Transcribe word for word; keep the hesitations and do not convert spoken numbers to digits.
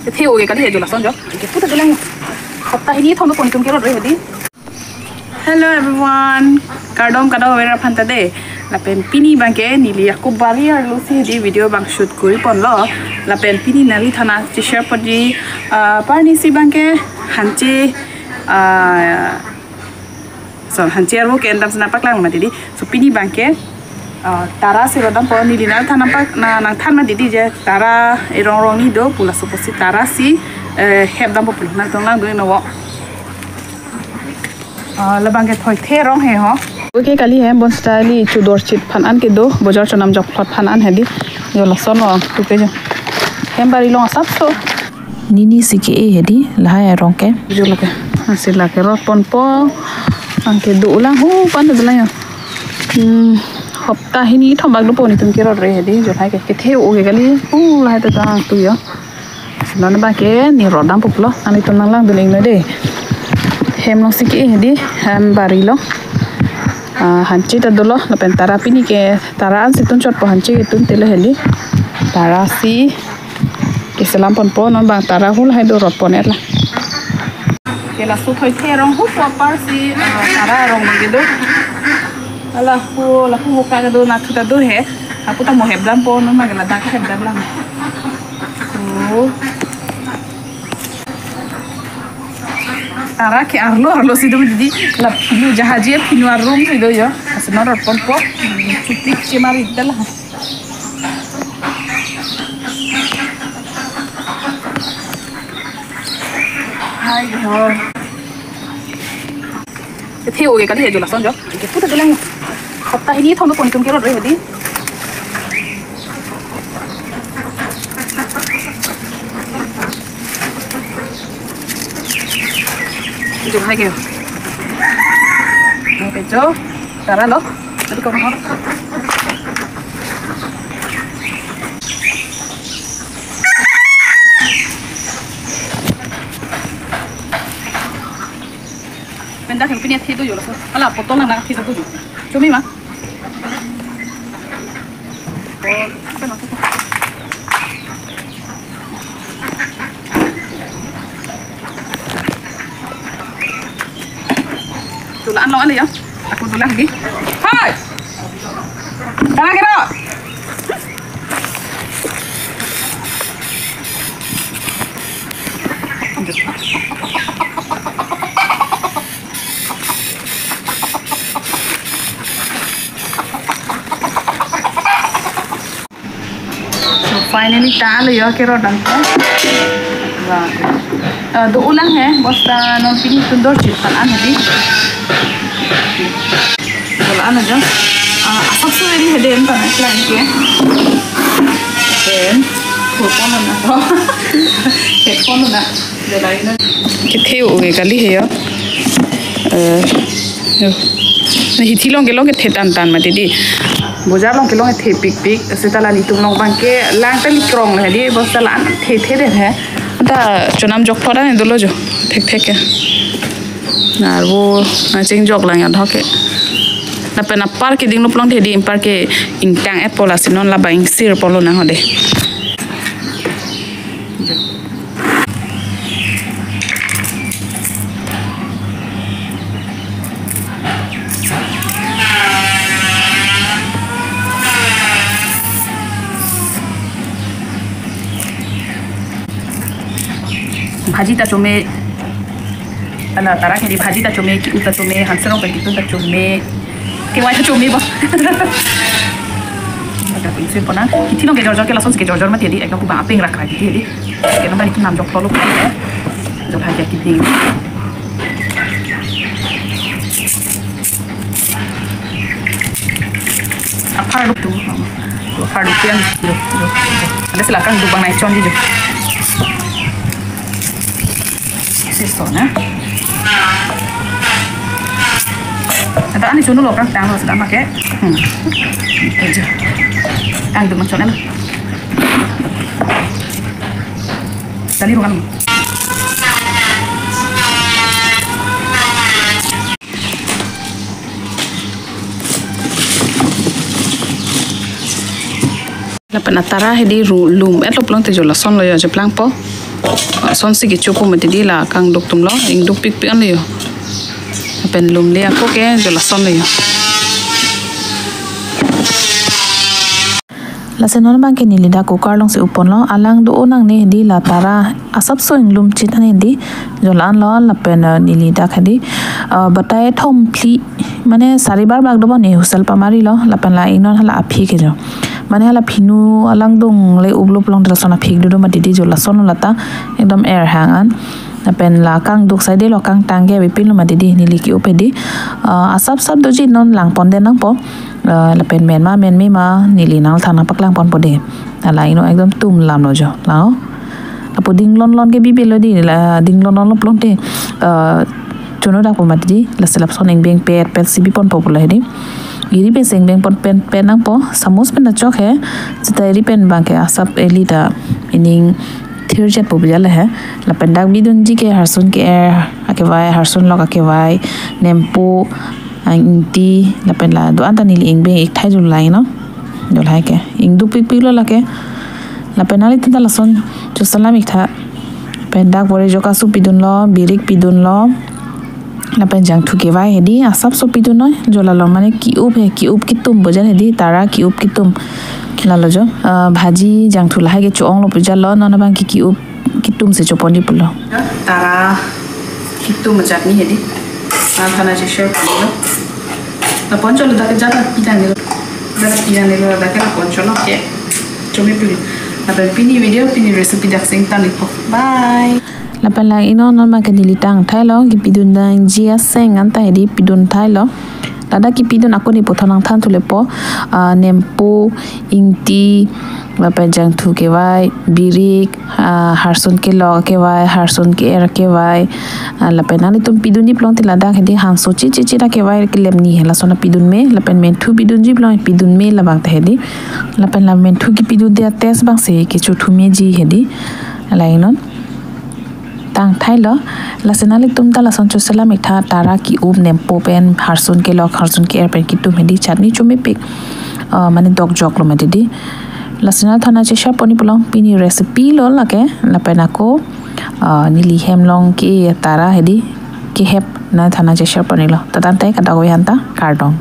Kethe oge kali he jo lason jo. Ke puta dolang. Hopta hini thom pon tum kerot re hedi. Hello everyone. Kardom kadokave aphan ta de. Lapen pini abangke neli ako bari arlo si hedi video abang shoot kori ponlo. Lapen pini neliphan ta share ponji, ah, arnisi abangke hanche, ah, so, hanche arvo ke-en dam si nangpaklang mati di. So, pini abangke, ah, tara si rodampo, neli nangthan nangpak, na, nangthan mati di je, tara erong rong ni do pu, laso apotsi tara si, eh, hep dampo pu nangtong lang do no. Ah, labangke thoithe rong he ho. Okay, kali he, bonsita ili chudor chit aphan an kedo, bojar chonam jokplot aphan an hedi. Jo lason lo, tuke jo. Hem bari along asapso. Nini si ke-e hedi, lahai arong ke. Jo lake. Ansi lake rot ponpo. Anke dolang hu pan dolang ya. Hmm, hopta hini thom bak dopo nelitum kerot re hedi. Jo lahai ke kethe oge kali. Hu lahai ta jang tu ya. Lason abangke ne rodampo pulo. Nelitum nanglang dun ingno de. Hem along si ke-e hedi. Hem bari lo. Ah, hanche ta dolo. Lapen tara pini ke tara ansi tun chotpo, hanche ketun tele hedi. Tara si keselam ponpo, non abang tara hu lahai do rot pon-et la. Ke laso thoithe rong hu pu apar si, ah, tara rong abangke do. Ala hu, lapu muka kedo na thu ta do he. Lapu ta mo hep dampo, non abangke ladak hep dam lang. Oh. Tara ke arlo arlo si do hedi. La phinu jahaji phinu arum si do jo. Ansi non rot ponpo. Chutik chemari dala. Hai ho. Kethe oge kali he jo lason jo. Ke puta dolang. Hopta hini thom pon tum kerot re hedi. Jo hai ke. Oke jo. Tara lo. Tadi kau mau. Penta kami punya thidu jo laso. Ala potong na thidu jo. Cumi ma. Oh, apa maksudnya? Dolang lo ale ya. Ako dolang di. Hai. Tara kero. So finally ta lo yo kerot dampo. Wah. Eh, dolang he, bonsita non pini tundor chit aphan an hedi. Dolang ajo. Ah, asap su eri hedi en pan lang ke. Then, headphone na. Headphone na. Kethe oge kali he yo. Eh, yo. Na hithi along kelong kethe tan tan mati di. Bojar along kelong kethe pik pik. Seta la nelitum along abangke lang ta likrong le di. Bonsita la an thethe det he. Ta chonam jokplot an dolo jo. Thekthek ke. Arvo nangchingjok lang ya dhoke. Lapen apar keding lo pulang hedi, anpar ke ingtang-etpo, lasi non labang ingsir ponlo nang hode. Bhaji ta chome. Ala tara ke di bhaji ta chome, ke-u ta chome, hanserong pen ketun ta chome. Kewai ta chome ba. Ada pun sih pernah. Hithi along kejor jor ke lason si kejor jor mati di. Ekdom kubang apeng rak rak di di. Ke nang balik nam jokplot lo. Jok hai ke keding. Apar duk tu. Apar duk yang tu. Ada silakan duk bang naik chon di jo. Sisona. Ada ani chunu lo kan tang lo sedang pakai. Hmm. Aja. Tang duk mangchon em. Tadi ruang. Lapen atara hedi ru-, lum-etlo pulang te jo lason lo yo je plangpo. Lasonsi kechopo mati di, la kangduk atumlo, ingduk pikpik anlo jo. Lapen lumle ako ke jo lasonlo jo. Lasi non abang ke neli dak cooker alongsi upponlo, alang do-o nangne di, la tara asapso inglumchit an di, jo la-anlo. Lapen, eh, neli dak hedi, eh, batai thom phli, mane sari bar bak dobom ne, whistle pamarilo, lapen la ingnon hala aphi ke jo. Mane hala phinu alang dungle uplo pulote lason aphi dodo mati di, jo lasonlo lata, ekdom er hang an. Lapen la kangduk saidelo, kangtang ke avepinlo mati di, neli ke-up hedi. Eh, asapsap doji, non langpon den nangpo. Eh, lapen men ma menme ma neli nangthan nangpaklangponpo de. La ingno ekdom tum lamlo jo. La-o. Lapu ding lonlon ke bibelo di, la ding lonlonlo pulote, eh, chono dakpo mati di, lasi lapuson ingbeng petpet si biponpo pulo hedi. Iri pen si ingbeng pon petpet nangpo, samus pen ta chok he, seta iri pen abang ke asap eli ta ining thirchetpo bijale he. Lapen dak bidunji ke harsun ke-er akevai, harsun lok akevai, nempo, ah, ingti, lapen la do-an ta neli ingbeng ik thai jo la-anlo. Jo lahai ke ingduk pikpiklo lake. Lapen nanglitum ta lason choselam ik tha. Lapen dak bore jo kasu pidunlo, birik pidunlo. Lapen jangthu kevai hedi, asapso pidun noi. Jo lalo mane ke-up he, ke-up ketum bojan hedi, tara ke-up ketum. Lalo jo, eh, bhaji jangthu lahai ke cho-onglo pujalo, non abang ke ke-up ketum si chopon di pulo. Tara ketum chutney hedi. Nangthan nangcheshare ponlo. Lapuson cholo dak ke jat pidang nilo. Jat pidang nilo, dak ke lapuson cholo ke. Chome pilo. Lapen pini video, pini recipe dak si ingtan ikpo. Bye. Lapen la ingno non abang ke neli tang thailo, kepidun dangji aseng an ta hedi pidun thailo. Ladak kepidun ako neli puthot nangthan thulepo, ah, nempo, ingti, lapen jangthu kevai, birik, ah, harsun kelok kevai, harsun ke-er kevai, ah, lapen nanglitum pidunji pulote ladak hedi hangso chichichi ta kevai kelem ni he, lason pidun me, lapen menthu pidunji pulo pidun me labang ta hedi. Lapen la menthu kepidunde a-taste abang si kecho thumeji hedi. La ingnon. Tang thailo, lasi nanglitum ta lason choselam ik tha, tara ke-up nempo pen, harsun kelok, harsun ke-er pen ketum hedi chutney chomepik, ah, mane dokjoklo mati di. Lasi nangthan nangcheshare pon di pulo, pini recipe lo lake, lapen ako, ah, neli hem along ke tara hedi, kehep nangthan nangcheshare pon dilo. Tatan te kadokave aphan ta, kardom.